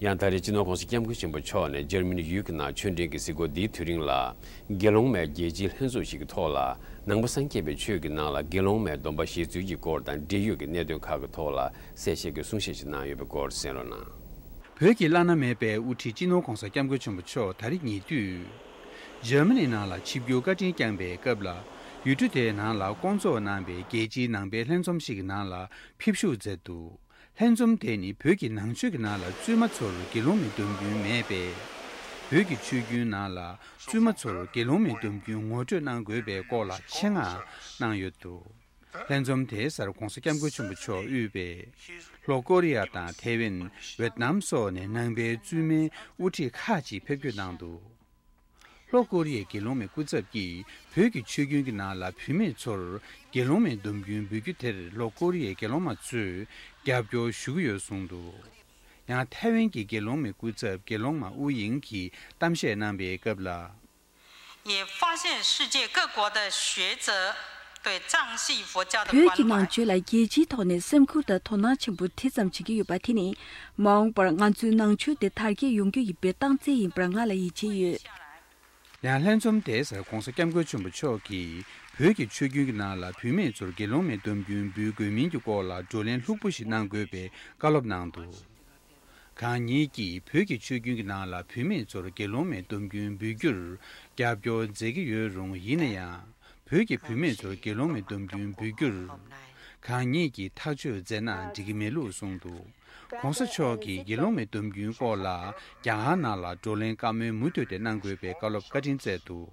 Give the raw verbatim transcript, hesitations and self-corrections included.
ཡང་ད་རེས་སྤྱི་ནོར་༸གོང་ས་༸སྐྱབས་མགོན་ཆེན་པོ་མཆོག་ནས་འཇར་མ་ནི་ཡུལ་གྱི་ནང་ཆོས་འབྲེལ་གྱི་གཟིགས་སྐོར་འདིའི་དུས་རིང་ལ། དགེ་སློང་མའི་རྒྱལ་སྤྱིའི་ལྷན་ཚོགས་ཤིག་གི་ཐོག་ལ། ནང་པ་སངས་རྒྱས་པའི་ཆོས་ཀྱི་ནང་ལ་དགེ་སློང་མའི་སྡོམ་པ་བཞེས་ཚུལ་གྱི་སྐོར་དང་འབྲེལ་ཡོད་ཀྱི་གནད་དོན་ཁག་གི་ཐོག་ལ་གསལ་བཤད་ཀྱི་གསུང་བཤད་ཞིག་གནང་ཡོད་པའི་སྐོར་གསན་རོགས་གནང་། བོད་ཀྱི་བླ་ན་མེད་པའི་དབུ་ཁྲིད་སྤྱི་ནོར་༸གོང་ས་༸སྐྱབས་མགོན་ཆེན་པོ་མཆོག་ད་རེས་ཉེ་དུས། འཇར་མ་ནི་ནང་ལ་ཆིབས་བསྒྱུར་བཀའ་དྲིན་བསྐྱངས་པའི་སྐབས་ལ། ཡུལ་གྲུ་དེའི་ནང་ལ་བསྐོང་ཚོགས་གནང་པའི་རྒྱལ་སྤྱིའི་ནང་པའི་ལྷན་འཛོམས་ཤིག་གི་ནང་ལ་ཕེབས་ཞུགས་མཛད་འདུག་ལྷན་འཛོམས་དེ་ནི་བོད་ཀྱི་ནང་ཆོས་ཀྱི་ནང་ལ་བཙུན་མ་ཚོར་དགེ་སློང་མའི་སྡོམ་རྒྱུན་མེད་པས། བོད་ཀྱི་ཆོས་རྒྱུན་ནང་ལ་བཙུན་མ་ཚོར་དགེ་སློང་མའི་སྡོམ་རྒྱུན་ངོ་སྤྲོད་གནང་དགོས་པའི་སྐོར་ལ་ཆེད་མངགས་གནང་ཡོད་འདུག་ལྷན་འཛོམས་དེའི་སར་༸གོང་ས་༸སྐྱབས་མགོན་ཆེན་པོ་མཆོག་དབུས་པའི་ལྷོ་ཀོ་རི་ཡ་དང་ཐའེ་ཝན། ཝེད་ནམ་སོགས་ནས་ནང་པའི་བཙུན་མའི་དབུ་ཁྲིད་ཁག་ཅིག་ཕེབས་སྐྱོད་གནང་འདུག་ལྷོ་ཀོ་རི་ཡའི་དགེ་སློང་མའི་སྐུ་ཚབ་ཀྱིས་བོད་ཀྱི་ཆོས་རྒྱུན་གྱི་ནང་ལ་བུད་མེད་ཚོར་དགེ་སློང་མའི་སྡོམ་རྒྱུན་འབུལ་རྒྱུ་དེར་ལྷོ་ཀོ་རི་ཡའི་དགེ་སློང་མ་ཚོས་རྒྱབ་སྐྱོར་ཞུ་གི་ཡོད་གསུངས་འདུག་ཡང་ཐའེ་ཝན་གྱི་དགེ་སློང་མའི་སྐུ་ཚབ་དགེ་སློང་མ་ཨུ་ཡིང་གིས་གཏམ་བཤད་གནང་པའི་སྐབས་ལ། 也发现世界各国的学者对藏系佛教的 བོད་ཀྱི་ནང་ཆོས་ལ་རྒྱལ་སྤྱིའི་ཐོག་ནས་སེམས་ཁུར་དང་དོ་སྣང་ཆེན་པོ་དེ་ཙམ་བྱེད་ཀྱི་ཡོད་པ་དེ་ནི། མ་འོངས་པར་ང་ཚོའི་ནང་ཆོས་དེ་དར་རྒྱས་ཡོང་རྒྱུ་ཡིན་པའི་རྟགས་མཚན་ཡིན་པར་ང་ལ་ཡིད་ཆེས་ཡོད། ཡང་ལྷན་འཛོམས་དེའི་སར་༸གོང་ས་༸སྐྱབས་མགོན་ཆེན་པོ་མཆོག་གིས་བོད་ཀྱི་ཆོས་རྒྱུན་གྱི་ནང་ལ་བུད་མེད་ཚོར་དགེ་སློང་མའི་སྡོམ་རྒྱུན་འབུལ་དགོས་མིན་གྱི་སྐོར་ལ་བགྲོ་གླེང་ལྷུག་པོ་ཞིག་གནང་དགོས་པའི་བཀའ་སློབ་གནང་འདུག་གང་ཉིད་ཀྱིས་བོད་ཀྱི་ཆོས་རྒྱུན་གྱི་ནང་ལ་བུད་མེད་ཚོར་དགེ་སློང་མའི་སྡོམ་རྒྱུན་འབུལ་རྒྱུར་རྒྱབ་སྐྱོར་མཛད་ཀྱི་ཡོད་རུང་། ཡིན་ན་ཡང་བོད་ཀྱི་བུད་མེད་ཚོར་དགེ་སློང་མའི་སྡོམ་རྒྱུན་འབུལ་རྒྱུར་གང་ཉིད་ཀྱིས་ཐག་གཅོད་མཛད་ན་འགྲིག་གི་མེད་ལུགས་གསུངས་འདུག ༸གོང་ས་མཆོག་གིས་དགེ་སློང་མའི་སྡོམ་རྒྱུན་སྐོར་ལ་རྒྱ་གར་ནང་ལ་བགྲོ་གླེང་བཀའ་མོལ་མུ་མཐུད་དེ་གནང་དགོས་པའི་བཀའ་སློབ་བཀའ་དྲིན་སྩལ་འདུག